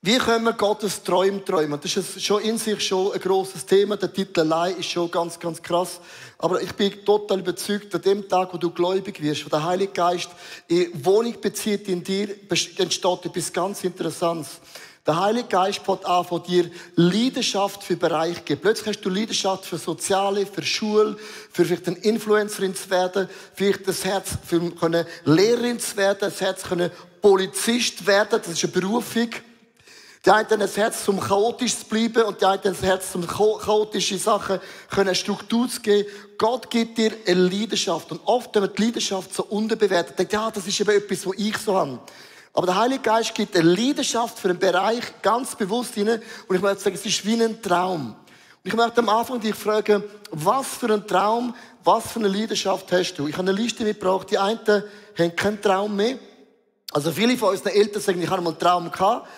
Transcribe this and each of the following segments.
Wie können wir Gottes Träume träumen? Das ist schon in sich schon ein grosses Thema. Der Titel allein ist schon ganz, ganz krass. Aber ich bin total überzeugt, an dem Tag, wo du gläubig wirst, wo der Heilige Geist in Wohnung bezieht in dir, entsteht etwas ganz Interessantes. Der Heilige Geist wird an von dir Leidenschaft für Bereiche geben. Plötzlich hast du Leidenschaft für Soziale, für Schule, für vielleicht eine Influencerin zu werden, vielleicht das Herz für eine Lehrerin zu werden, das Herz für Polizist werden. Das ist eine Berufung. Die einen haben das Herz, um chaotisch zu bleiben, und die einen haben das Herz, um chaotische Sachen eine Struktur zu geben. Gott gibt dir eine Leidenschaft. Und oft, wenn man die Leidenschaft so unterbewertet, denkt, ja, das ist eben etwas, was ich so habe. Aber der Heilige Geist gibt eine Leidenschaft für einen Bereich ganz bewusst hinein. Und ich möchte sagen, es ist wie ein Traum. Und ich möchte am Anfang dich fragen, was für einen Traum, was für eine Leidenschaft hast du? Ich habe eine Liste mitgebracht. Die einen haben keinen Traum mehr. Also viele von unseren Eltern sagen, ich habe mal einen Traum gehabt.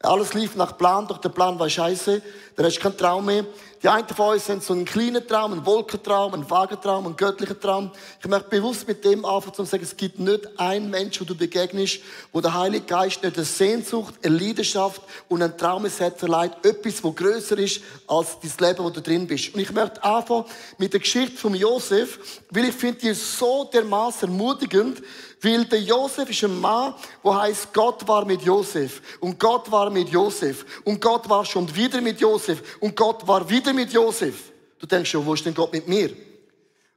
Alles lief nach Plan, doch der Plan war scheiße. Da hast du keinen Traum mehr. Die einen von uns haben so einen kleinen Traum, einen Wolkentraum, einen Wagentraum, einen göttlichen Traum. Ich möchte bewusst mit dem anfangen zu sagen, es gibt nicht einen Menschen, wo du begegnest, wo der Heilige Geist nicht eine Sehnsucht, eine Leidenschaft und ein Traum ins Herz verleiht. Etwas, das grösser ist als das Leben, wo du drin bist. Und ich möchte anfangen mit der Geschichte von Josef, weil ich finde die so dermaßen ermutigend, weil der Josef ist ein Mann, der heisst, Gott war mit Josef. Und Gott war mit Josef. Und Gott war schon wieder mit Josef. Und Gott war wieder mit Josef. Du denkst schon, wo ist denn Gott mit mir?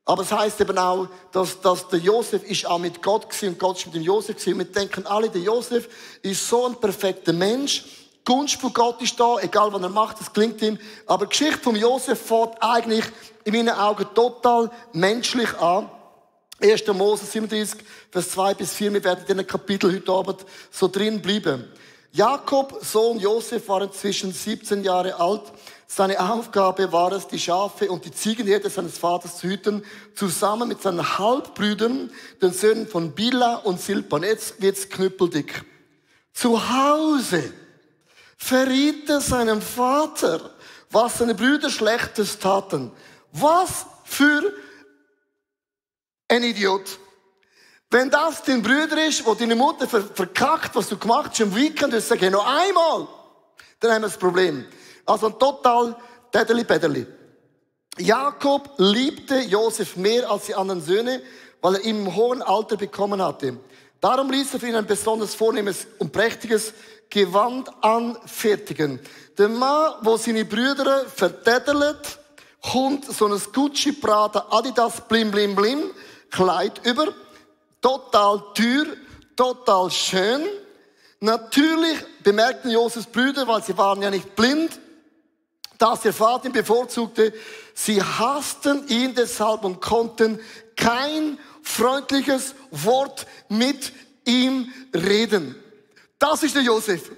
Aber es heisst eben auch, dass der Josef ist auch mit Gott gewesen und Gott ist mit dem Josef gewesen. Und wir denken alle, der Josef ist so ein perfekter Mensch. Die Gunst von Gott ist da, egal was er macht, das klingt ihm. Aber die Geschichte von Josef fängt eigentlich in meinen Augen total menschlich an. 1. Mose 37, Vers 2 bis 4, wir werden in diesem Kapitel heute Abend so drin bleiben. Jakob, Sohn Josef, war inzwischen 17 Jahre alt. Seine Aufgabe war es, die Schafe und die Ziegenherde seines Vaters zu hüten, zusammen mit seinen Halbbrüdern, den Söhnen von Bilha und Silpa. Und jetzt wird's knüppeldick. Zu Hause verriet er seinem Vater, was seine Brüder Schlechtes taten. Was für ein Idiot. Wenn das dein Bruder ist, wo deine Mutter verkackt, was du gemacht hast im Weekend, und sagst, noch einmal, dann haben wir das Problem. Also ein total Tädeli-Pädeli. Jakob liebte Josef mehr als die anderen Söhne, weil er ihn im hohen Alter bekommen hatte. Darum ließ er für ihn ein besonders vornehmes und prächtiges Gewand anfertigen. Der Mann, wo seine Brüder vertädelt, kommt so ein Gucci, Prada, Adidas, blim, blim, blim, Kleid über, total teuer, total schön. Natürlich bemerkten Josefs Brüder, weil sie waren ja nicht blind, dass ihr Vater ihn bevorzugte. Sie hassten ihn deshalb und konnten kein freundliches Wort mit ihm reden. Das ist der Josef.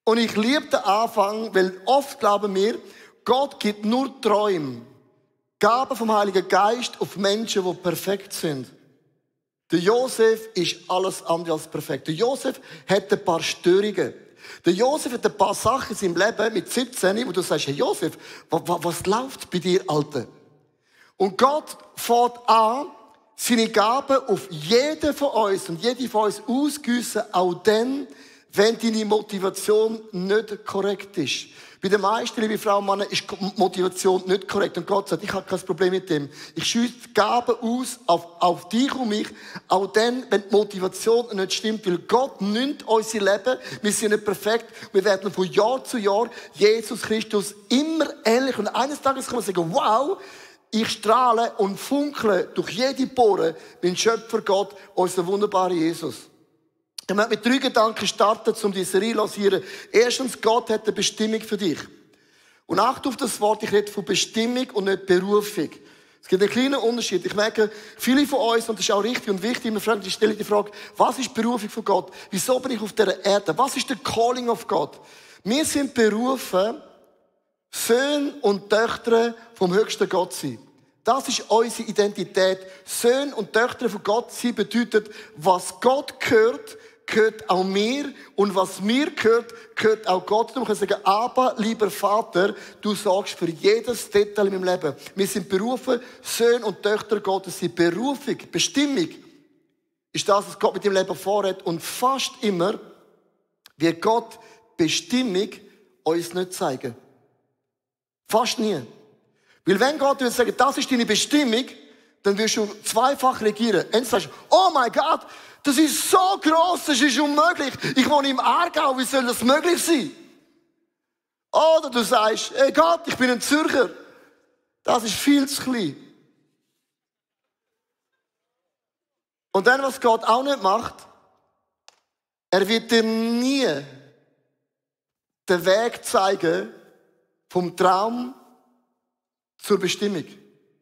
Und ich liebe den Anfang, weil oft glauben wir, Gott gibt nur Träume, Gaben vom Heiligen Geist auf Menschen, die perfekt sind. Der Josef ist alles andere als perfekt. Der Josef hat ein paar Störungen. Der Josef hat ein paar Sachen in seinem Leben mit 17, wo du sagst, hey Josef, was läuft bei dir, Alter? Und Gott fährt an, seine Gaben auf jeden von uns und jede von uns ausgießen, auch dann, wenn deine Motivation nicht korrekt ist. Bei den meisten, liebe Frauen und Männer, ist die Motivation nicht korrekt. Und Gott sagt, ich habe kein Problem mit dem. Ich schiesse die Gaben aus auf dich und mich, auch dann, wenn die Motivation nicht stimmt. Weil Gott nimmt unser Leben, wir sind nicht perfekt, wir werden von Jahr zu Jahr Jesus Christus immer ähnlich. Und eines Tages kann man sagen, wow, ich strahle und funkle durch jede Pore den Schöpfer Gott, unser wunderbarer Jesus. Ich möchte mit 3 Gedanken starten, um diese Serie zu lancieren. Erstens, Gott hat eine Bestimmung für dich. Und achte auf das Wort, ich rede von Bestimmung und nicht Berufung. Es gibt einen kleinen Unterschied. Ich merke, viele von uns, und das ist auch richtig und wichtig, ich stelle die Frage, was ist die Berufung von Gott? Wieso bin ich auf dieser Erde? Was ist der Calling of Gott? Wir sind berufen, Söhne und Töchter vom höchsten Gott zu sein. Das ist unsere Identität. Söhne und Töchter von Gott sein bedeutet, was Gott gehört, gehört auch mir. Und was mir gehört, gehört auch Gott. Und man kann sagen, aber, lieber Vater, du sorgst für jedes Detail in meinem Leben. Wir sind berufen, Söhne und Töchter Gottes sind. Berufung, Bestimmung ist das, was Gott mit dem Leben vorhat. Und fast immer wird Gott Bestimmung uns nicht zeigen. Fast nie. Weil wenn Gott würde sagen, das ist deine Bestimmung, dann wirst du zweifach regieren. Entweder sagst du, oh mein Gott, das ist so gross, das ist unmöglich. Ich wohne im Aargau, wie soll das möglich sein? Oder du sagst, hey Gott, ich bin ein Zürcher. Das ist viel zu klein. Und dann, was Gott auch nicht macht, er wird dir nie den Weg zeigen vom Traum zur Bestimmung.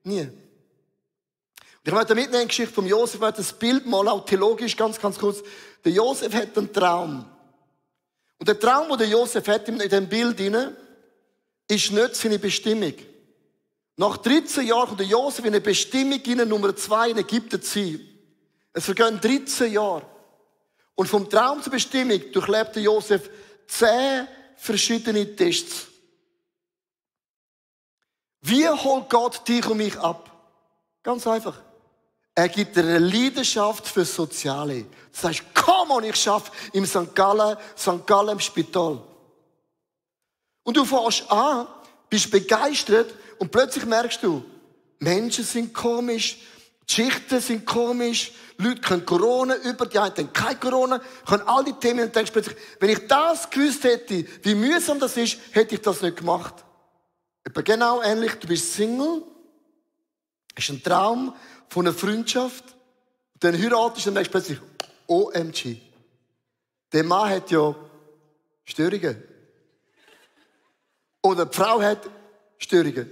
Nie. Und ich möchte mitnehmen in die Geschichte von Josef, ich möchte das Bild mal auch theologisch ganz kurz. Der Josef hat einen Traum. Und der Traum, den der Josef hat in diesem Bild ist nicht seine Bestimmung. Nach 13 Jahren kommt der Josef in eine Bestimmung Nummer 2 in Ägypten zu sein. Es vergehen 13 Jahre. Und vom Traum zur Bestimmung durchlebt der Josef 10 verschiedene Tests. Wie holt Gott dich und mich ab? Ganz einfach. Er gibt dir eine Leidenschaft für das Soziale. Das heißt, komm on, ich arbeite im St. Gallen im Spital. Und du fährst an, bist begeistert und plötzlich merkst du, Menschen sind komisch, die Schichten sind komisch, Leute können Corona über, die einen haben kein Corona, können all die Themen und denkst plötzlich, wenn ich das gewusst hätte, wie mühsam das ist, hätte ich das nicht gemacht. Aber genau ähnlich, du bist Single, hast einen Traum von einer Freundschaft, dann heiratest du und denkst plötzlich, OMG, der Mann hat ja Störungen. Oder die Frau hat Störungen.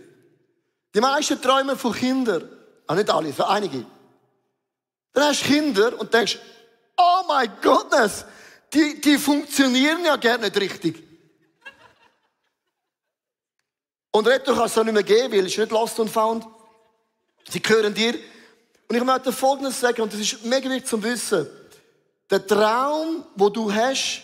Die meisten träumen von Kindern. Auch nicht alle, so einige. Dann hast du Kinder und denkst, oh my goodness, die funktionieren ja gar nicht richtig. Und Rettung kannst du auch nicht mehr geben, weil es ist nicht lost und found. Sie gehören dir. Und ich möchte Folgendes sagen, und das ist mega wichtig zu wissen. Der Traum, den du hast,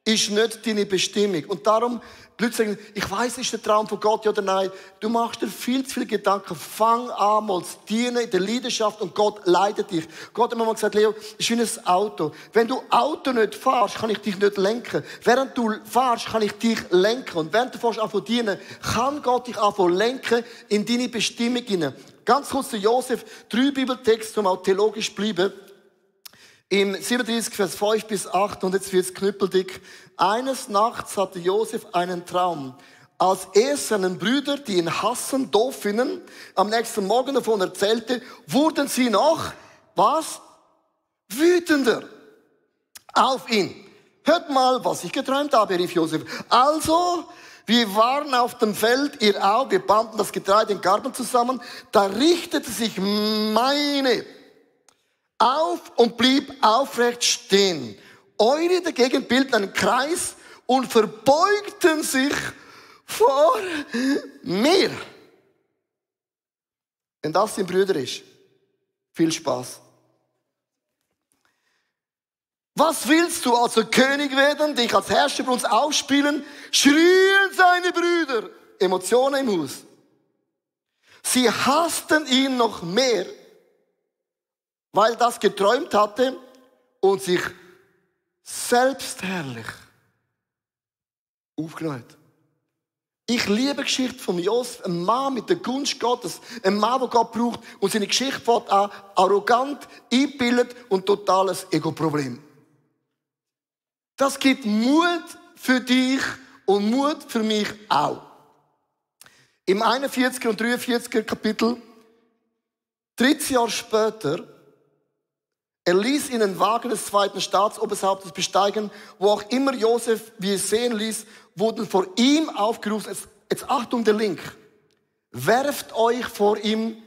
ist nicht deine Bestimmung. Und darum, die Leute sagen, ich weiss, ist der Traum von Gott, ja oder nein. Du machst dir viel zu viele Gedanken. Fang an, mal zu dienen in der Leidenschaft und Gott leitet dich. Gott hat mir mal gesagt, Leo, es ist wie ein Auto. Wenn du Auto nicht fährst, kann ich dich nicht lenken. Während du fährst, kann ich dich lenken. Und während du fährst anfangen zu dienen, kann Gott dich anfangen lenken in deine Bestimmung hinein. Ganz kurz der Josef, 3 Bibeltexte, um auch theologisch zu bleiben. Im 37, Vers 5 bis 8, und jetzt wird's knüppeldick. Eines Nachts hatte Josef einen Traum. Als er seinen Brüdern, die ihn hassen, doof finden, am nächsten Morgen davon erzählte, wurden sie noch, was? Wütender auf ihn. Hört mal, was ich geträumt habe, rief Josef. Also, wir waren auf dem Feld, ihr auch, wir banden das Getreide in Garben zusammen, da richtete sich meine auf und blieb aufrecht stehen. Eure dagegen bildeten einen Kreis und verbeugten sich vor mir. Wenn das dein Brüder ist, viel Spaß. Was willst du also König werden, dich als Herrscher bei uns aufspielen? Schrien seine Brüder. Emotionen im Haus. Sie hassten ihn noch mehr, weil das geträumt hatte und sich selbstherrlich aufgenommen hat. Ich liebe die Geschichte von Josef, ein Mann mit der Gunst Gottes, ein Mann, der Gott braucht und seine Geschichte wird auch arrogant, eingebildet und totales Ego-Problem. Das gibt Mut für dich und Mut für mich auch. Im 41er und 43er Kapitel, 13 Jahre später, er ließ ihn den Wagen des zweiten Staatsoberhauptes besteigen, wo auch immer Josef, wie es sehen ließ, wurden vor ihm aufgerufen. Jetzt Achtung, der Link. Werft euch vor ihm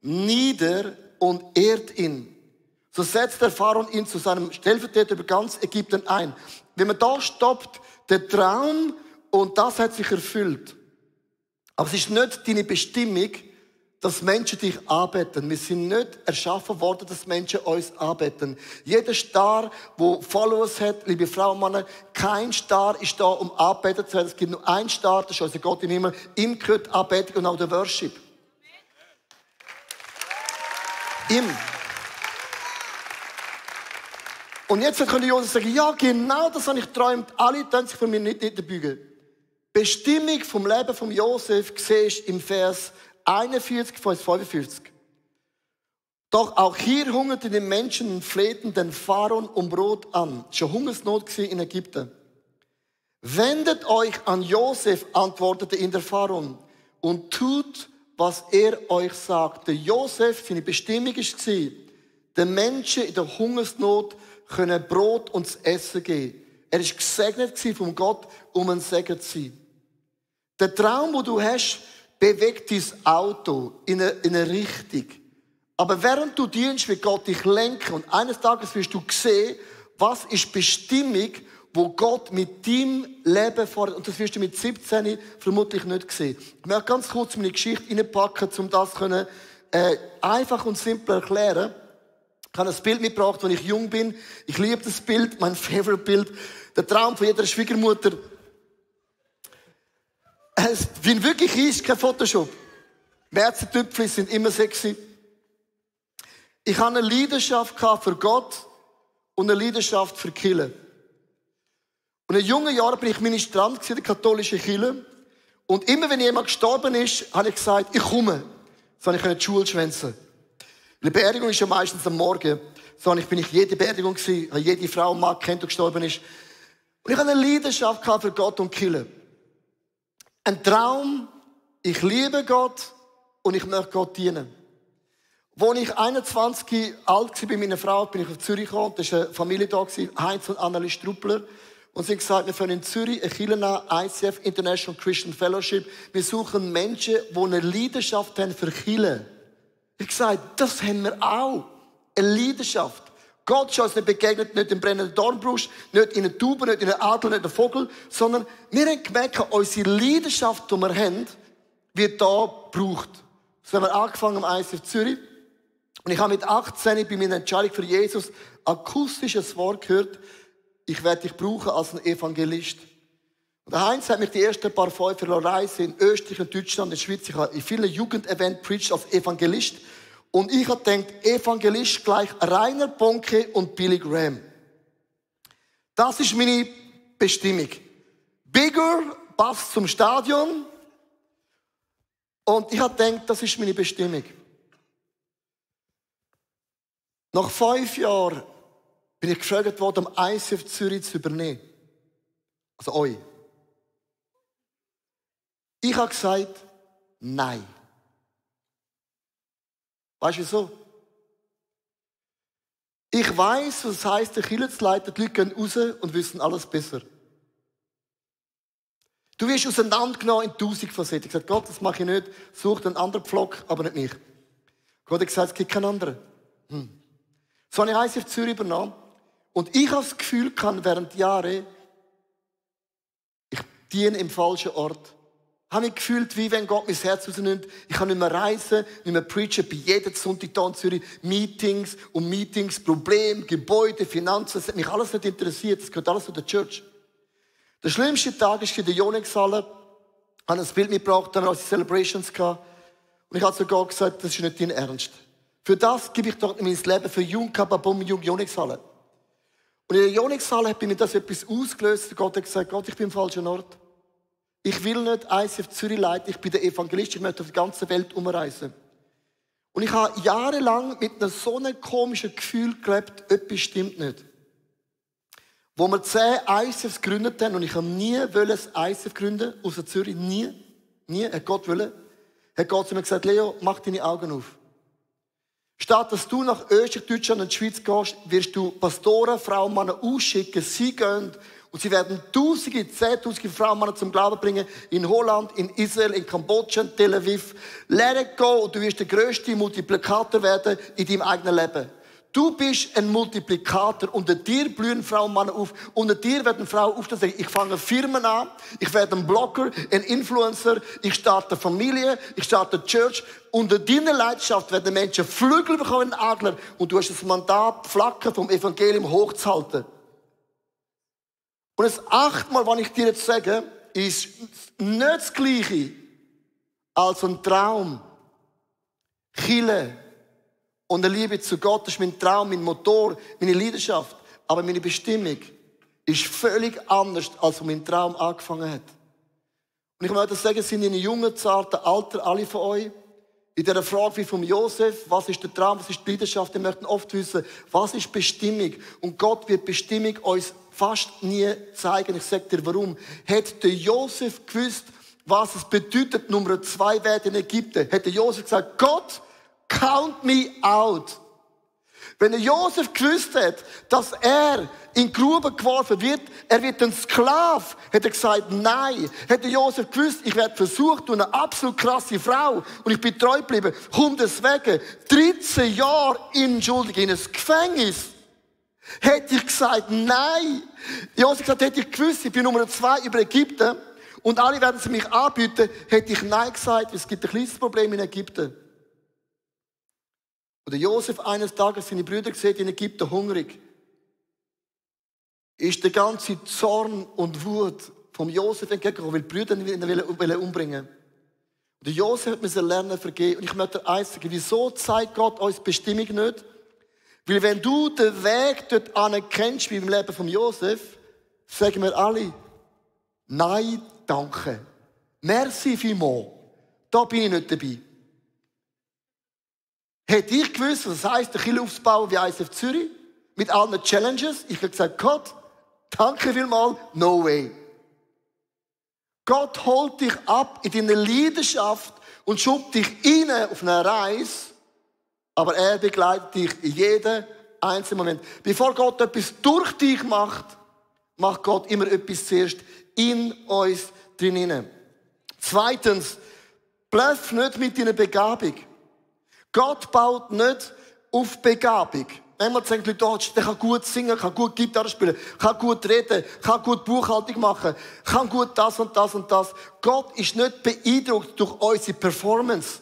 nieder und ehrt ihn. So setzt der Pharao ihn zu seinem Stellvertreter über ganz Ägypten ein. Wenn man da stoppt, der Traum und das hat sich erfüllt. Aber es ist nicht deine Bestimmung, dass Menschen dich anbeten. Wir sind nicht erschaffen worden, dass Menschen uns anbeten. Jeder Star, der Followers hat, liebe Frauen und Männer, kein Star ist da, um anbetet zu werden. Es gibt nur einen Star, das ist unser Gott im Himmel. Ihm gehört Anbetung und auch der Worship. Ihm. Und jetzt könnte Josef sagen, ja, genau das habe ich geträumt. Alle können sich von mir nicht bügen. Bestimmung vom Leben von Josef siehst im Vers 41, Vers 45. Doch auch hier hungerten die Menschen und flehten den Pharaon um Brot an. Es war Hungersnot in Ägypten. Wendet euch an Josef, antwortete ihn der Pharaon, und tut, was er euch sagte. Josef, seine Bestimmung war, den Menschen in der Hungersnot können Brot und zu essen geben. Er war gesegnet von Gott, um ein Segen zu sein. Der Traum, den du hast, bewegt dein Auto in eine Richtung. Aber während du dienst, wird Gott dich lenken. Und eines Tages wirst du sehen, was ist die Bestimmung, wo Gott mit deinem Leben fordert. Und das wirst du mit 17 vermutlich nicht sehen. Ich möchte ganz kurz meine Geschichte reinpacken, um das einfach und simpel erklären. Ich habe ein Bild mitgebracht, als ich jung bin. Ich liebe das Bild, mein Favorite-Bild. Der Traum von jeder Schwiegermutter. Wie wirklich ist, kein Photoshop. Märzentöpfchen sind immer sexy. Ich hatte eine Leidenschaft für Gott und eine Leidenschaft für Kirche. Und in jungen Jahren bin ich Ministrant in der katholischen Kirche. Und immer wenn jemand gestorben ist, habe ich gesagt, ich komme. So konnte ich die Schule schwänzen. Die Beerdigung ist ja meistens am Morgen. So bin ich jede Beerdigung gewesen, habe jede Frau und Mann kennt, die gestorben ist. Und ich hatte eine Leidenschaft für Gott und Kirche. Ein Traum, ich liebe Gott und ich möchte Gott dienen. Als ich 21 alt war bei meiner Frau, bin ich auf Zürich gekommen. Da war eine Familie da, Heinz und Anneli Struppler. Und sie haben gesagt, wir fangen in Zürich eine Kirche an, ICF, International Christian Fellowship. Wir suchen Menschen, die eine Leidenschaft haben für Kirche. Ich habe gesagt, das haben wir auch. Eine Leidenschaft. Gott ist uns nicht begegnet, nicht im brennenden Dornbusch, nicht in einer Taube, nicht in einem Adler, nicht in einem Vogel, sondern wir haben gemerkt, unsere Leidenschaft, die wir haben, wird da gebraucht. So haben wir angefangen am ICF Zürich. Und ich habe mit 18 bei meiner Entscheidung für Jesus akustisches Wort gehört, ich werde dich brauchen als ein Evangelist. Und der Heinz hat mich die ersten paar 5 Jahre reisen in Österreich, in Deutschland, in der Schweiz. Ich habe in vielen Jugendevents preached als Evangelist. Und ich habe gedacht, Evangelist gleich Rainer Bonke und Billy Graham. Das ist meine Bestimmung. Bigger passt zum Stadion. Und ich habe gedacht, das ist meine Bestimmung. Nach 5 Jahren bin ich gefragt worden, am ICF Zürich zu übernehmen. Also euch. Ich habe gesagt, nein. Weißt du wieso? Ich weiss, was es heisst, der Kirche zu leiten. Die Leute gehen raus und wissen alles besser. Du wirst auseinandergenommen in 1000 Facetten. Ich habe gesagt, Gott, das mache ich nicht. Such einen anderen Pflock, aber nicht mich. Gott hat gesagt, es gibt keinen anderen. So habe ich ICF Zürich übernommen. Und ich habe das Gefühl während Jahren, ich diene im falschen Ort. Ich habe mich gefühlt, wie wenn Gott mein Herz rausnimmt. Ich kann nicht mehr reisen, nicht mehr preachen, bei jedem Sonntag hier in Zürich. Meetings, Probleme, Gebäude, Finanzen. Das hat mich alles nicht interessiert. Das gehört alles zu der Church. Der schlimmste Tag war in der Jonexhalle. Ich habe ein Bild mitgebracht, dann haben wir unsere Celebrations gehabt. Und ich habe zu Gott gesagt, das ist nicht dein Ernst. Für das gebe ich doch mein Leben für Jung Kababum Jung Jonexhalle. Und in der Jonexhalle hat bei mir das etwas ausgelöst. Gott hat gesagt, Gott, ich bin am falschen Ort. Ich will nicht ICF Zürich leiten, ich bin der Evangelist, ich möchte auf die ganze Welt umreisen. Und ich habe jahrelang mit einem so einem komischen Gefühl gelebt, etwas stimmt nicht. Wo wir 10 ICFs gegründet haben, und ich habe nie ein ICF gründen, außer Zürich, nie, hat Gott wollen, hat Gott zu mir gesagt, Leo, mach deine Augen auf. Statt dass du nach Österreich, Deutschland und die Schweiz gehst, wirst du Pastoren, Frauen, Männer ausschicken, sie gehen und sie werden Tausende, Zehntausende Frauen und Männer zum Glauben bringen, in Holland, in Israel, in Kambodscha, in Tel Aviv. Let it go und du wirst der grösste Multiplikator werden in deinem eigenen Leben. Du bist ein Multiplikator. Unter dir blühen Frauen und Männer auf. Unter dir werden Frauen aufstehen und sagen, ich fange Firmen an, ich werde ein Blogger, ein Influencer, ich starte eine Familie, ich starte eine Church. Unter deiner Leidenschaft werden Menschen Flügel bekommen, Adler. Und du hast das Mandat, Flaggen vom Evangelium hochzuhalten. Und das 8. Mal, was ich dir jetzt sage, ist nicht das Gleiche als ein Traum. Kirche und eine Liebe zu Gott, das ist mein Traum, mein Motor, meine Leidenschaft. aber meine Bestimmung ist völlig anders, als mein Traum angefangen hat. Und ich möchte sagen, es sind in einem jungen, zarten Alter alle von euch, in dieser Frage wie von Josef, was ist der Traum, was ist die Leidenschaft, wir möchten oft wissen, was ist Bestimmung? Und Gott wird Bestimmung uns fast nie zeigen. Ich sage dir, warum. Hätte der Josef gewusst, was es bedeutet, Nummer 2 werden in Ägypten, hätte Josef gesagt, Gott, count me out. Wenn der Josef gewusst hat, dass er in die Grube geworfen wird, er wird ein Sklave, hätte er gesagt, nein. Hätte Josef gewusst, ich werde versucht durch eine absolut krasse Frau und ich bin treu geblieben, um deswegen 13 Jahre in ein Gefängnis. Hätte ich gesagt, nein. Josef gesagt, hätte ich gewusst, ich bin Nummer 2 über Ägypten und alle werden sie mich anbieten, hätte ich nein gesagt, weil es gibt ein kleines Problem in Ägypten. Und der Josef eines Tages seine Brüder sieht in Ägypten hungrig, ist der ganze Zorn und Wut vom Josef entgegengekommen, weil die Brüder ihn umbringen. Und der Josef musste lernen vergeben. Und ich möchte eins sagen, wieso zeigt Gott uns Bestimmung nicht? Weil wenn du den Weg dort kennst, wie im Leben von Josef, sagen wir alle, nein, danke. Merci vielmals. Da bin ich nicht dabei. Hätte ich gewusst, was es heisst, eine Kirche aufzubauen wie ISF Zürich, mit allen Challenges, ich hätte gesagt, Gott, danke vielmals, no way. Gott holt dich ab in deine Leidenschaft und schubst dich rein auf eine Reise, aber er begleitet dich in jedem einzelnen Moment. Bevor Gott etwas durch dich macht, macht Gott immer etwas zuerst in uns drinnen. Zweitens, bluff nicht mit deiner Begabung. Gott baut nicht auf Begabung. Manchmal sagen die Leute, oh, der kann gut singen, kann gut Gitarre spielen, kann gut reden, kann gut Buchhaltung machen, kann gut das und das und das. Gott ist nicht beeindruckt durch unsere Performance,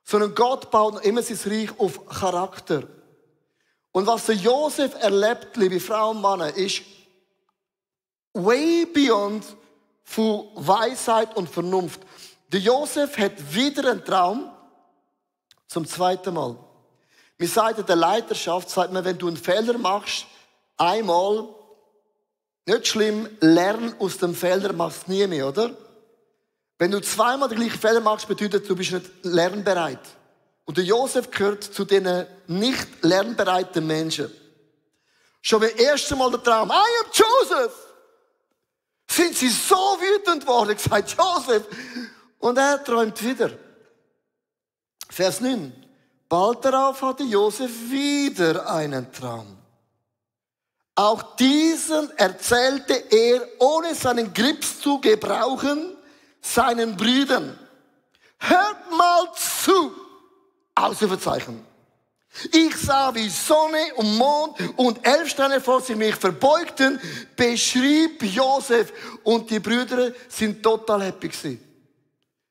sondern Gott baut immer sein Reich auf Charakter. Und was der Josef erlebt, liebe Frauen und Männer, ist way beyond von Weisheit und Vernunft. Der Josef hat wieder einen Traum, zum zweiten Mal. Wir sagen der Leiterschaft, sagt man, wenn du einen Fehler machst, einmal, nicht schlimm, lern aus dem Fehler, machst du nie mehr, oder? Wenn du zweimal den gleichen Fehler machst, bedeutet, du bist nicht lernbereit. Und der Josef gehört zu den nicht lernbereiten Menschen. Schon beim ersten Mal der Traum, I am Joseph! Sind sie so wütend worden, gesagt, Joseph. Und er träumt wieder. Vers 9. Bald darauf hatte Josef wieder einen Traum. Auch diesen erzählte er, ohne seinen Grips zu gebrauchen, seinen Brüdern. Hört mal zu! Ausrufezeichen. Ich sah, wie Sonne und Mond und 11 Sterne vor sich mich verbeugten, beschrieb Josef, und die Brüder sind total happy gewesen.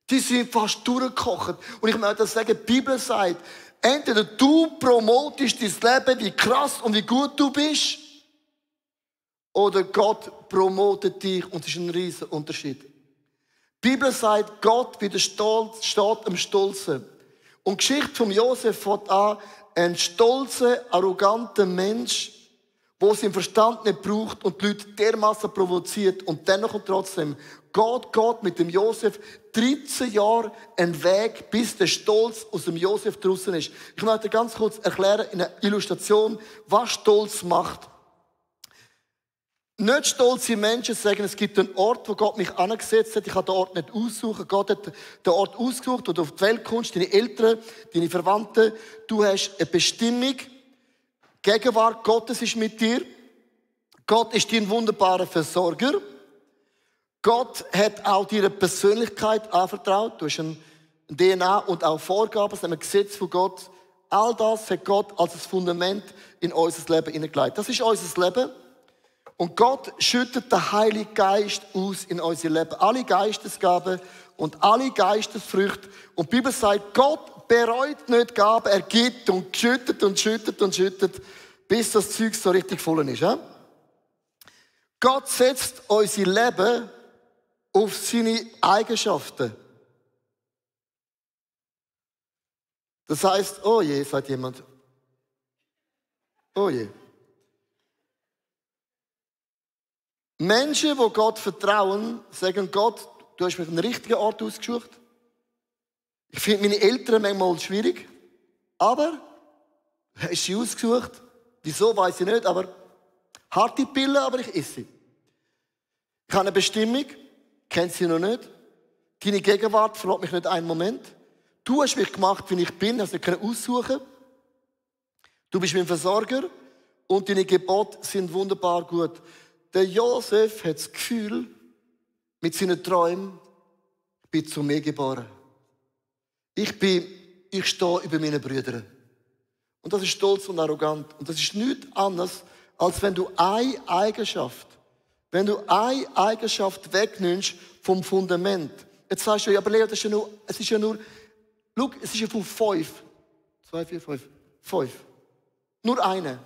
Die sind fast durchgekocht. Und ich möchte sagen, die Bibel sagt, entweder du promotest dein Leben, wie krass und wie gut du bist, oder Gott promotet dich, und es ist ein riesen Unterschied. Die Bibel sagt, Gott widersteht dem Stolzen. Und die Geschichte von Josef fängt an, ein stolzer, arroganter Mensch, der seinen Verstand nicht braucht und die Leute dermassen provoziert, und dennoch und trotzdem Gott mit dem Josef 13 Jahre einen Weg, bis der Stolz aus dem Josef draussen ist. Ich möchte ganz kurz erklären in einer Illustration, was Stolz macht. Nicht stolze Menschen sagen, es gibt einen Ort, wo Gott mich angesetzt hat. Ich kann den Ort nicht aussuchen. Gott hat den Ort ausgesucht, wo du auf die Welt kommst, deine Eltern, deine Verwandten. Du hast eine Bestimmung. Die Gegenwart Gottes ist mit dir. Gott ist dein wunderbarer Versorger. Gott hat auch dir eine Persönlichkeit anvertraut. Du hast eine DNA und auch Vorgaben, das ist ein Gesetz von Gott. All das hat Gott als ein Fundament in unser Leben hineingelegt. Das ist unser Leben. Und Gott schüttet den Heiligen Geist aus in unser Leben. Alle Geistesgaben und alle Geistesfrüchte. Und die Bibel sagt, Gott bereut nicht Gaben, er gibt und schüttet und schüttet und schüttet, bis das Zeug so richtig voll ist. Ja? Gott setzt unser Leben auf seine Eigenschaften. Das heisst, oh je, sagt jemand. Oh je. Menschen, die Gott vertrauen, sagen Gott, du hast mich an den richtigen Ort ausgesucht. Ich finde meine Eltern manchmal schwierig, aber hast sie ausgesucht. Wieso, weiß ich nicht, aber harte Pille, aber ich esse sie. Ich habe eine Bestimmung, kenne sie noch nicht. Deine Gegenwart verlässt mich nicht einen Moment. Du hast mich gemacht, wie ich bin, hast nicht aussuchen. Du bist mein Versorger und deine Gebote sind wunderbar gut. Der Josef hat das Gefühl, mit seinen Träumen, ich bin zu mir geboren. Ich stehe über meine Brüder. Und das ist stolz und arrogant. Und das ist nichts anderes, als wenn du eine Eigenschaft wegnimmst vom Fundament. Jetzt sagst du, ja, aber Leo, es ist ja nur, schau, es ist ja von 5. 2, 4, 5. 5. Nur eine.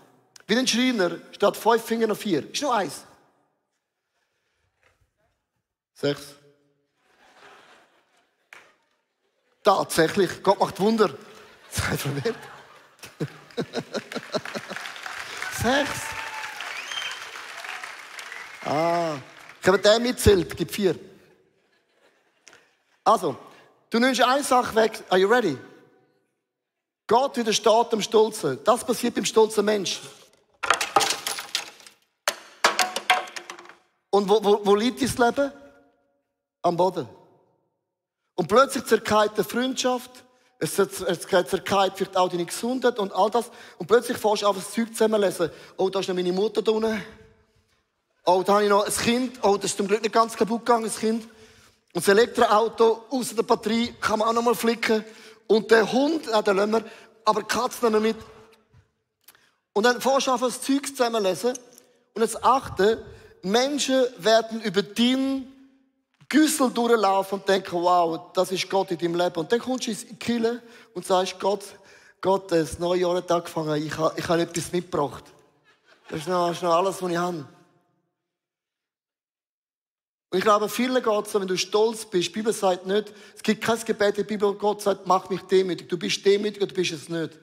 Wie ein Schreiner statt 5 Finger noch 4. Ist nur 1. 6. Tatsächlich, Gott macht Wunder. Sei verwirrt. 6. Ich habe den mitzählt, gibt 4. Also, du nimmst eine Sache weg. Are you ready? Gott widersteht dem Stolzen. Das passiert beim stolzen Menschen. Und wo liegt dein Leben? Am Boden. Und plötzlich zerkeilt die Freundschaft, es zerkeilt vielleicht auch deine Gesundheit und all das. Und plötzlich fährst du auf das Zeug zusammenlesen. Oh, da ist noch meine Mutter da unten. Oh, da habe ich noch ein Kind. Oh, das ist zum Glück nicht ganz kaputt gegangen, das Kind. Und das Elektroauto außer der Batterie kann man auch noch mal flicken. Und der Hund, den lassen wir, aber die Katze nehmen wir mit. Und dann fährst du auf das Zeug zusammenlesen. Und jetzt achte, Menschen werden über deinen Güssel durchlaufen und denken, wow, das ist Gott in deinem Leben. Und dann kommst du in die Kirche und sagst, Gott, das neue Jahr hat angefangen, ich habe etwas mitgebracht. Das ist noch alles, was ich habe. Und ich glaube, vielen geht es so, wenn du stolz bist. Die Bibel sagt nicht, es gibt kein Gebet in der Bibel, wo Gott sagt, mach mich demütig. Du bist demütig oder du bist es nicht.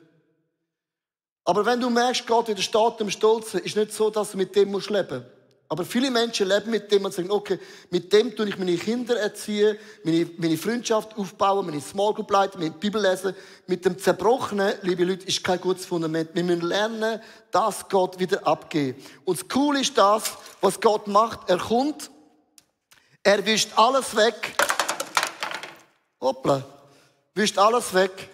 Aber wenn du merkst, Gott widersteht dem Stolzen, ist nicht so, dass du mit dem leben musst. Aber viele Menschen leben mit dem und sagen, okay, mit dem tue ich meine Kinder erziehen, meine Freundschaft aufbauen, meine Small Group leiten, meine Bibel lesen. Mit dem Zerbrochenen, liebe Leute, ist kein gutes Fundament. Wir müssen lernen, dass Gott wieder abgeht. Und das Coole ist das, was Gott macht. Er kommt, er wischt alles weg. Hoppla. Wischt alles weg.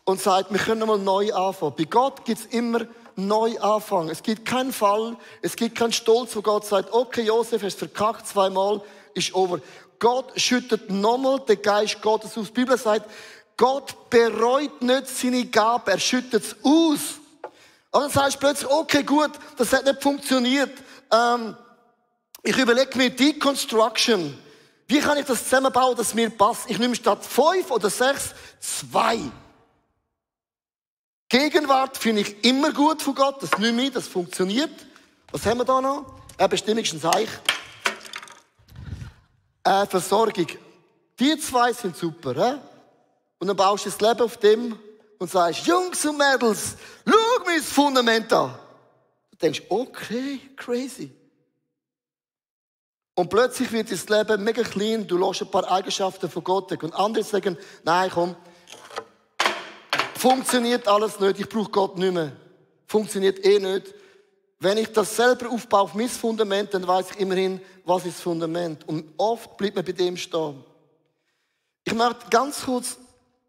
Und sagt, wir können mal neu anfangen. Bei Gott gibt es immer neu anfangen. Es gibt keinen Fall, es gibt keinen Stolz, wo Gott sagt, okay, Josef, hast verkackt zweimal, ist over. Gott schüttet nochmal den Geist Gottes aus. Die Bibel sagt, Gott bereut nicht seine Gabe, er schüttet es aus. Und dann sagst du plötzlich, okay, gut, das hat nicht funktioniert. Ich überlege mir Deconstruction. Wie kann ich das zusammenbauen, dass mir passt? Ich nehme statt 5 oder 6 2. Gegenwart finde ich immer gut von Gott. Das nehme ich, das funktioniert. Was haben wir da noch? Bestimmung ist ein Seich. Versorgung. Die 2 sind super. Und dann baust du das Leben auf dem und sagst, Jungs und Mädels, schau mir das Fundament an. Du denkst, okay, crazy. Und plötzlich wird das Leben mega klein, du lässt ein paar Eigenschaften von Gott weg. Und andere sagen, nein, komm, funktioniert alles nicht, ich brauche Gott nicht mehr. Funktioniert nicht. Wenn ich das selber aufbaue auf mein Fundament, dann weiss ich immerhin, was ist das Fundament. Und oft bleibt man bei dem stehen. Ich möchte ganz kurz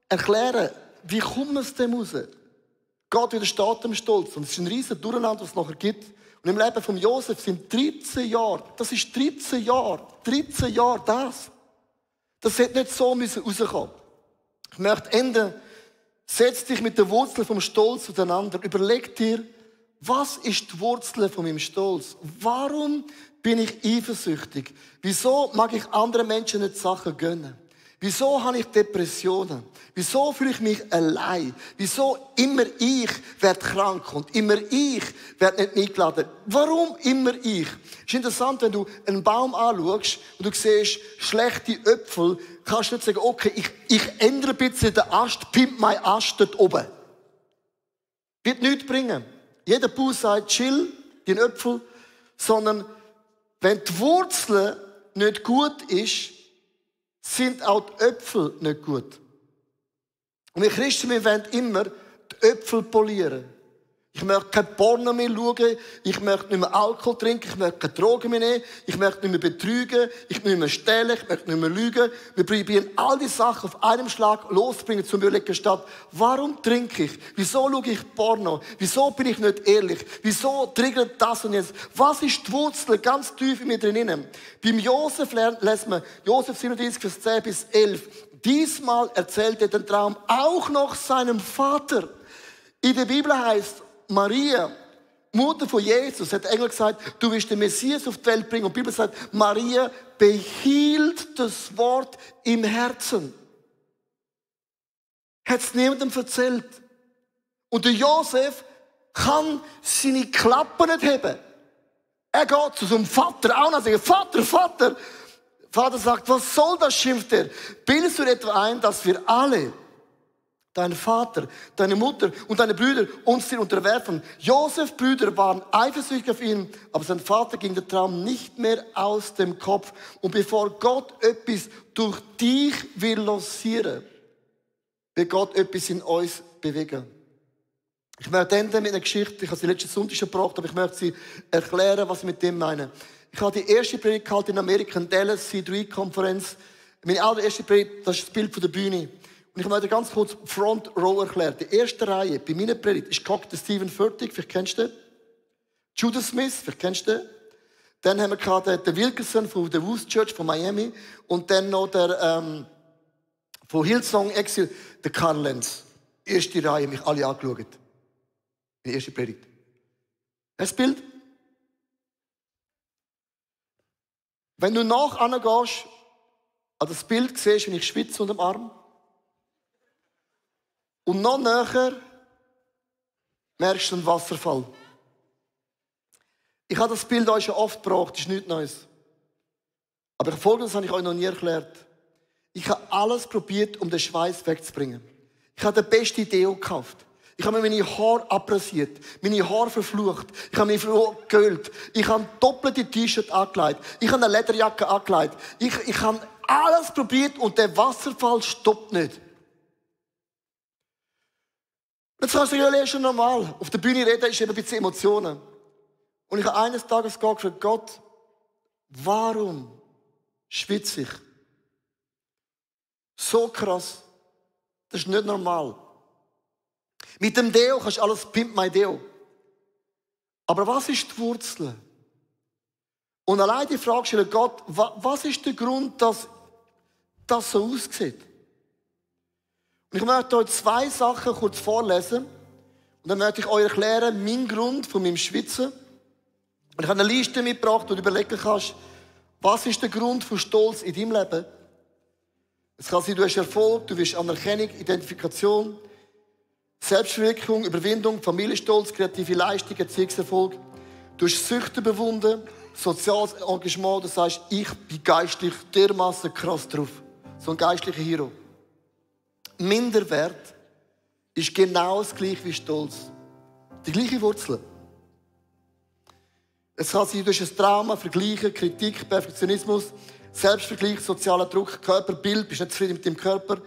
erklären, wie kommt man aus dem raus? Gott widersteht dem Stolz. Und es ist ein riesen Durcheinander, was es nachher gibt. Und im Leben von Josef sind 13 Jahre. Das ist 13 Jahre. 13 Jahre das. Das hätte nicht so rauskommen müssen. Ich möchte enden. Setz dich mit der Wurzel vom Stolz auseinander. Überleg dir, was ist die Wurzel von meinem Stolz? Warum bin ich eifersüchtig? Wieso mag ich anderen Menschen nicht Sachen gönnen? Wieso habe ich Depressionen? Wieso fühle ich mich allein? Wieso immer ich werde krank und immer ich werde nicht eingeladen? Warum immer ich? Es ist interessant, wenn du einen Baum anschaust und du siehst schlechte Äpfel, kannst du nicht sagen, okay, ich ändere ein bisschen den Ast, pimp meinen Ast dort oben. Wird nichts bringen. Jeder Bauer sagt, chill, dein Äpfel, Sondern wenn die Wurzel nicht gut ist, sind auch die Äpfel nicht gut. Und wir Christen, wir wollen immer die Äpfel polieren. Ich möchte kein Porno mehr schauen, ich möchte nicht mehr Alkohol trinken, ich möchte keine Drogen mehr nehmen, ich möchte nicht mehr betrügen, ich möchte nicht mehr stehlen, ich möchte nicht mehr lügen. Wir probieren all die Sachen auf einem Schlag loszubringen, zum Überlegen statt, warum trinke ich? Wieso schaue ich Porno? Wieso bin ich nicht ehrlich? Wieso triggert das und jetzt? Was ist die Wurzel ganz tief in mir drinnen? Beim Josef lesen wir, Josef 37, Vers 10 bis 11. Diesmal erzählt er den Traum auch noch seinem Vater. In der Bibel heißt, Maria, Mutter von Jesus, hat der Engel gesagt, du wirst den Messias auf die Welt bringen. Und die Bibel sagt, Maria behielt das Wort im Herzen. Hat es niemandem erzählt. Und der Josef kann seine Klappe nicht haben. Er geht zu seinem Vater auch und sagt, Vater, Vater. Vater sagt, was soll das, schimpft er. Bildest du etwa ein, dass wir alle, dein Vater, deine Mutter und deine Brüder uns dir unterwerfen? Josefs Brüder waren eifersüchtig auf ihn, aber sein Vater ging der Traum nicht mehr aus dem Kopf. Und bevor Gott etwas durch dich will lancieren, will Gott etwas in uns bewegen. Ich möchte enden mit einer Geschichte. Ich habe sie letzten Sonntag schon gebracht, aber ich möchte sie erklären, was ich mit dem meine. Ich habe die erste Predigt gehalten in Amerika, in Dallas, C3-Konferenz. Meine allererste Predigt, das ist das Bild von der Bühne. Und ich möchte ganz kurz Front Row erklären. Die erste Reihe bei meiner Predigt ist gehockt der Stephen Furtick, vielleicht kennst du den. Judas Smith, vielleicht kennst du den. Dann haben wir den Wilkerson von der Woods Church von Miami. Und dann noch der von Hillsong Exil, der Carl Lenz. Erste Reihe, mich alle angeschaut. Die erste Predigt. Das Bild. Wenn du nachher gehst, an das Bild siehst, wenn ich schwitze unter dem Arm. Und noch näher merkst du einen Wasserfall. Ich habe das Bild euch schon oft gebracht, das ist nichts Neues. Aber Folgendes habe ich euch noch nie erklärt. Ich habe alles probiert, um den Schweiß wegzubringen. Ich habe die beste Deo gekauft. Ich habe mir meine Haare abrasiert, meine Haare verflucht. Ich habe mich geölt. Ich habe doppelte T-Shirt angelegt. Ich habe eine Lederjacke angelegt. Ich habe alles probiert und der Wasserfall stoppt nicht. Jetzt kannst du sagen, ja, ist schon normal. Auf der Bühne reden ist eben ein bisschen Emotionen. Und ich habe eines Tages gefragt, Gott, warum schwitze ich? So krass. Das ist nicht normal. Mit dem Deo kannst du alles Pimp My Deo. Aber was ist die Wurzel? Und allein die Frage stellen, Gott, was ist der Grund, dass das so aussieht? Und ich möchte euch 2 Sachen kurz vorlesen. Und dann möchte ich euch erklären, meinen Grund von meinem Schwitzen. Und ich habe eine Liste mitgebracht, wo du überlegen kannst, was ist der Grund von Stolz in deinem Leben? Es kann sein, du hast Erfolg, du willst Anerkennung, Identifikation, Selbstverwirklichung, Überwindung, Familienstolz, kreative Leistung, Erziehungserfolg. Du hast Süchte überwunden, soziales Engagement, du sagst, ich bin geistlich dermassen krass drauf. So ein geistlicher Hero. Minderwert ist genau das gleiche wie Stolz. Die gleiche Wurzel. Es kann sein, du hast ein Trauma, Vergleichen, Kritik, Perfektionismus, Selbstvergleich, sozialer Druck, Körperbild, bist nicht zufrieden mit dem Körper,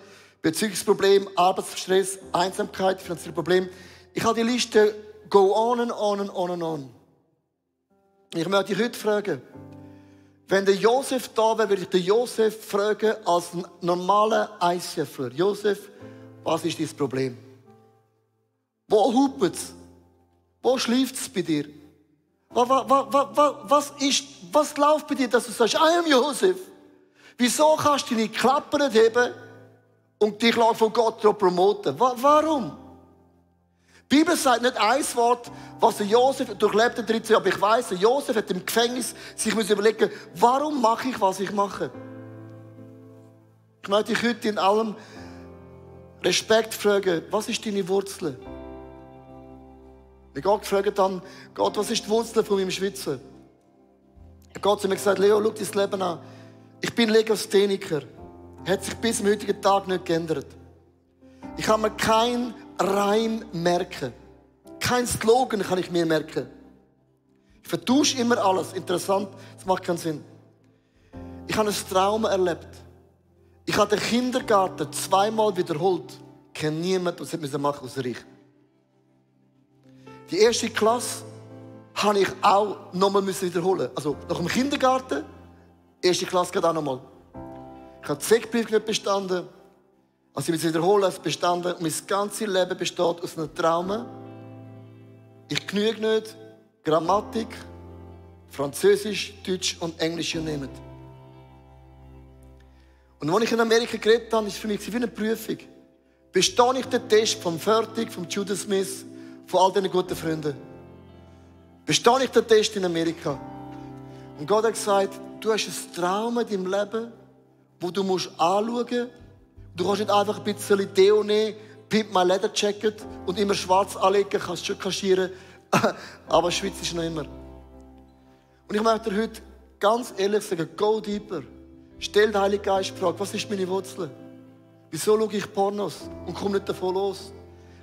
Beziehungsproblem, Arbeitsstress, Einsamkeit, finanzielle Probleme. Ich habe die Liste go on and on and on and on. Ich möchte dich heute fragen, wenn der Josef da wäre, würde ich den Josef fragen als normaler ICFler. Josef, was ist dein Problem? Wo hupet es? Wo schläft es bei dir? Was läuft bei dir, dass du sagst, I am Josef? Wieso kannst du deine Klappe nicht heben und dich von Gott promoten? Warum? Die Bibel sagt nicht ein Wort, was der Josef durchlebt hat, 13 Jahre. Aber ich weiss, der Josef hat im Gefängnis sich überlegen, warum mache ich, was ich mache? Ich möchte dich heute in allem Respekt fragen, was ist deine Wurzel? Wie Gott gefragt dann, Gott, was ist die Wurzel von meinem Schwitzen? Gott hat mir gesagt, Leo, schau dein Leben an. Ich bin Legastheniker. Hat sich bis zum heutigen Tag nicht geändert. Ich kann mir keinen Reim merken. Kein Slogan kann ich mir merken. Ich vertausche immer alles. Interessant, das macht keinen Sinn. Ich habe ein Trauma erlebt. Ich habe den Kindergarten 2-mal wiederholt. Ich kenne niemanden, der es machen musste, außer ich. Die erste Klasse habe ich auch nochmal wiederholen. Also nach dem Kindergarten, erste Klasse geht auch nochmal. Ich habe den Sekbrief nicht bestanden. Also ich muss wiederholen, es bestanden. Und mein ganzes Leben besteht aus einem Trauma. Ich genüge nicht. Grammatik, Französisch, Deutsch und Englisch nehmen. Und als ich in Amerika geredet habe, war es für mich wie eine Prüfung. Bestehe ich den Test vom Fertig, vom Judas Smith, von all diesen guten Freunden? Bestehe ich den Test in Amerika? Und Gott hat gesagt, du hast ein Trauma in deinem Leben, das du anschauen musst. Du kannst nicht einfach ein bisschen Deo nehmen, Pimp My Leather Jacket und immer schwarz anlegen, kannst schon kaschieren. Aber Schweiz ist noch immer. Und ich möchte dir heute ganz ehrlich sagen, go deeper. Stell den Heiligen Geist die Frage, was ist meine Wurzel? Wieso schaue ich Pornos und komme nicht davon los?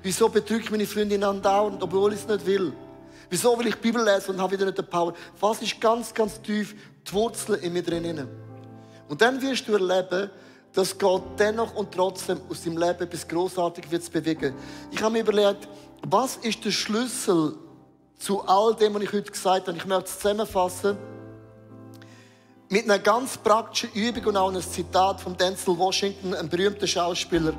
Wieso betrüge ich meine Freundin andauernd, obwohl ich es nicht will? Wieso will ich die Bibel lesen und habe wieder nicht die Power? Was ist ganz, ganz tief die Wurzel in mir drin? Und dann wirst du erleben, dass Gott dennoch und trotzdem aus deinem Leben etwas Grossartiges wird bewegen. Ich habe mir überlegt, was ist der Schlüssel zu all dem, was ich heute gesagt habe? Ich möchte es zusammenfassen mit einer ganz praktischen Übung und auch einem Zitat von Denzel Washington, einem berühmten Schauspieler.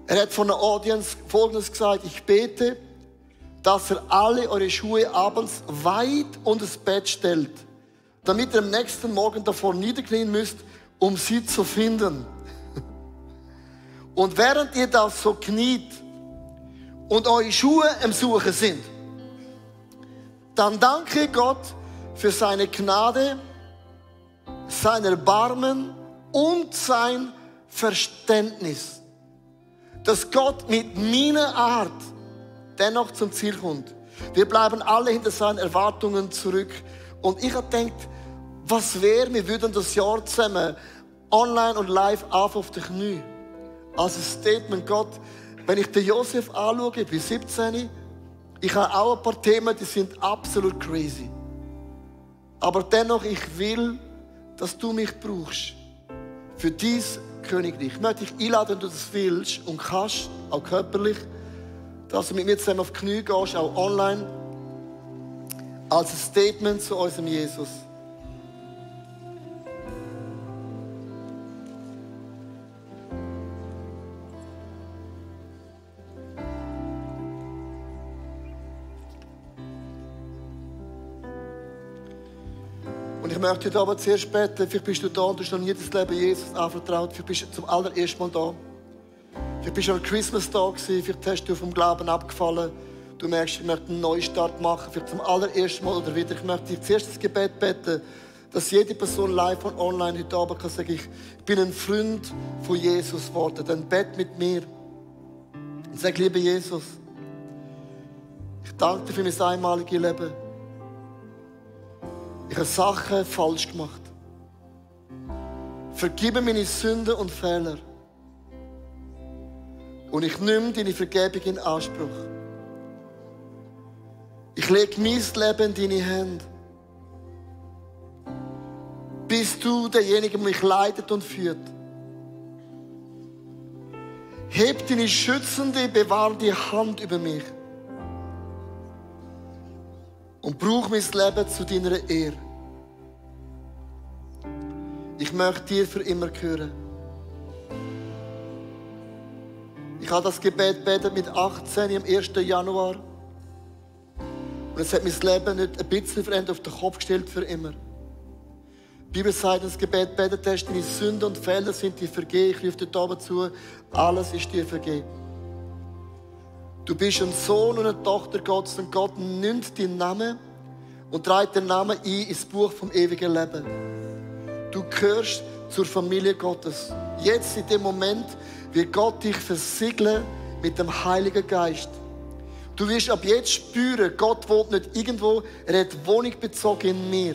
Er hat von der Audience Folgendes gesagt: Ich bete, dass ihr alle eure Schuhe abends weit unter das Bett stellt, damit ihr am nächsten Morgen davor niederknien müsst, um sie zu finden. Und während ihr das so kniet und eure Schuhe am Suchen sind, dann danke Gott für seine Gnade, sein Erbarmen und sein Verständnis. Dass Gott mit meiner Art dennoch zum Ziel kommt. Wir bleiben alle hinter seinen Erwartungen zurück. Und ich habe gedacht, was wäre, wir würden das Jahr zusammen online und live auf die Knie. Als ein Statement, Gott, wenn ich den Josef anschaue, ich bin 17, ich habe auch ein paar Themen, die sind absolut crazy. Aber dennoch, ich will, dass du mich brauchst für dies Königreich. Ich möchte dich einladen, wenn du das willst und kannst, auch körperlich, dass du mit mir zusammen auf die Knie gehst, auch online, als ein Statement zu unserem Jesus. Und ich möchte dir aber zuerst beten, vielleicht bist du da und du hast noch nie das Leben Jesus anvertraut, vielleicht bist du zum allerersten Mal da. Vielleicht bist du am Christmas da gewesen, vielleicht hast du vom Glauben abgefallen. Du merkst, ich möchte einen Neustart machen, vielleicht zum allerersten Mal oder wieder. Ich möchte dir zuerst das Gebet beten, dass jede Person live und online heute Abend kann sagen, ich bin ein Freund von Jesus geworden. Dann bett mit mir und sag, lieber Jesus, ich danke dir für mein einmaliges Leben. Ich habe Sachen falsch gemacht. Vergib meine Sünden und Fehler. Und ich nehme deine Vergebung in Anspruch. Ich lege mein Leben in deine Hände. Bist du derjenige, der mich leitet und führt. Heb deine schützende, bewahrende Hand über mich. Und brauch mein Leben zu deiner Ehre. Ich möchte dir für immer gehören. Ich habe das Gebet gebetet mit 18 am 1. Januar. Und es hat mein Leben nicht ein bisschen verändert, auf den Kopf gestellt für immer. Die Bibel sagt, das Gebet betet hast, deine Sünden und Fehler sind dir vergeben. Ich rufe dir oben zu, alles ist dir vergeben. Du bist ein Sohn und eine Tochter Gottes und Gott nimmt deinen Namen und trägt den Namen ein ins Buch vom ewigen Leben. Du gehörst zur Familie Gottes. Jetzt in dem Moment wird Gott dich versiegeln mit dem Heiligen Geist. Du wirst ab jetzt spüren, Gott wohnt nicht irgendwo, er hat Wohnung bezogen in mir.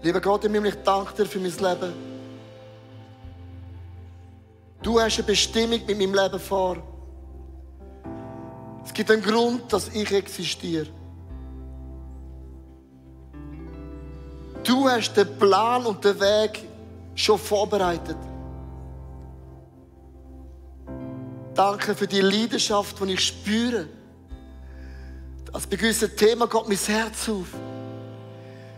Lieber Gott, ich danke dir für mein Leben. Du hast eine Bestimmung mit meinem Leben vor. Es gibt einen Grund, dass ich existiere. Du hast den Plan und den Weg schon vorbereitet. Danke für die Leidenschaft, die ich spüre. Als bei gewissen Themen geht mein Herz auf.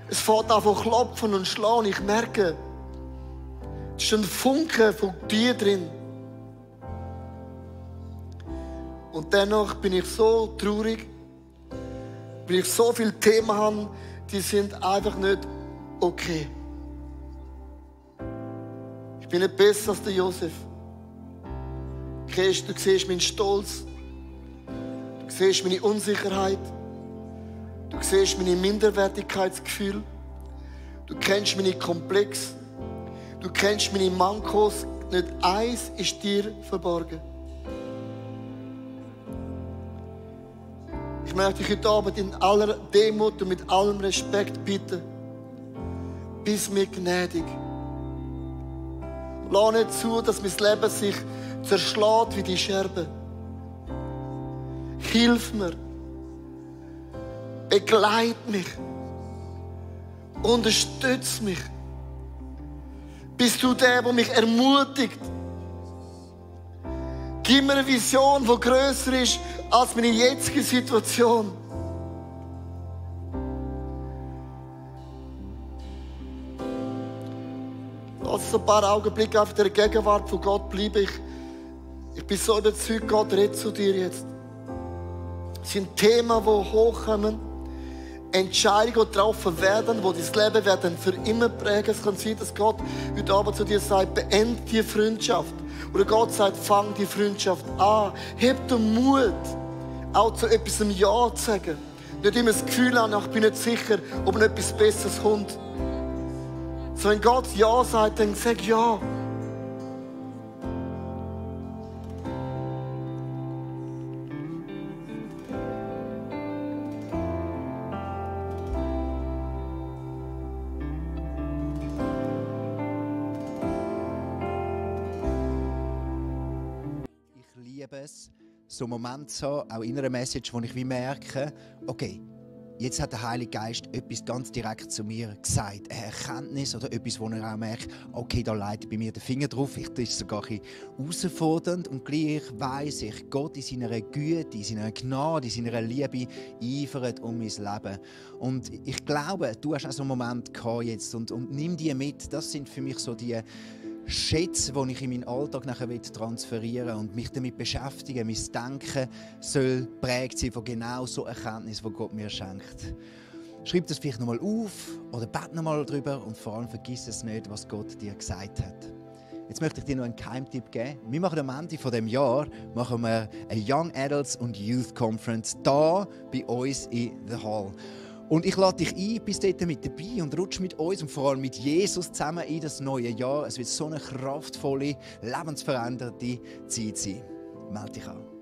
Es fängt an zu klopfen und schlagen. Ich merke, es ist ein Funke von dir drin. Und dennoch bin ich so traurig, weil ich so viele Themen habe, die sind einfach nicht okay. Ich bin nicht besser als der Josef. Du siehst meinen Stolz. Du siehst meine Unsicherheit. Du siehst meine Minderwertigkeitsgefühle. Du kennst meine Komplexe. Du kennst meine Mankos. Nicht eins ist dir verborgen. Ich möchte dich heute Abend in aller Demut und mit allem Respekt bitten. Bist mir gnädig. Lass nicht zu, dass mein Leben sich zerschlägt wie die Scherben. Hilf mir. Begleit mich. Unterstütz mich. Bist du der, der mich ermutigt? Gib mir eine Vision, die grösser ist als meine jetzige Situation. Lass ein paar Augenblicke auf der Gegenwart von Gott bleiben. Ich bin so überzeugt, Gott redet zu dir jetzt. Es sind Themen, die hochkommen. Entscheidungen, die getroffen werden, die dein Leben werden für immer prägen. Es kann sein, dass Gott heute Abend zu dir sagt, beende die Freundschaft. Oder Gott sagt, fang die Freundschaft an. Hab den Mut, auch zu etwas Ja zu sagen. Nicht immer das Gefühl haben, ich bin nicht sicher, ob noch etwas Besseres kommt. So, wenn Gott Ja sagt, dann sag Ja. So einen Moment zu haben, auch in einer Message, wo ich wie merke, okay, jetzt hat der Heilige Geist etwas ganz direkt zu mir gesagt. Eine Erkenntnis oder etwas, wo er auch merkt, okay, da leitet bei mir der Finger drauf. Vielleicht ist es sogar ein bisschen herausfordernd und gleich weiss ich, Gott in seiner Güte, in seiner Gnade, in seiner Liebe eifert um mein Leben. Und ich glaube, du hast auch so einen Moment gehabt jetzt und nimm die mit. Das sind für mich so die Schätze, die ich in meinen Alltag nachher transferieren will und mich damit beschäftigen. Mein Denken soll geprägt sein von genau so Erkenntnissen, die Gott mir schenkt. Schreib das vielleicht nochmal auf oder bete nochmal darüber und vor allem vergiss es nicht, was Gott dir gesagt hat. Jetzt möchte ich dir noch einen Geheimtipp geben. Wir machen am Ende dieses Jahr eine Young Adults und Youth Conference hier bei uns in The Hall. Und ich lade dich ein, bist dort mit dabei und rutsch mit uns und vor allem mit Jesus zusammen in das neue Jahr. Es wird so eine kraftvolle, lebensveränderte Zeit sein. Melde dich an.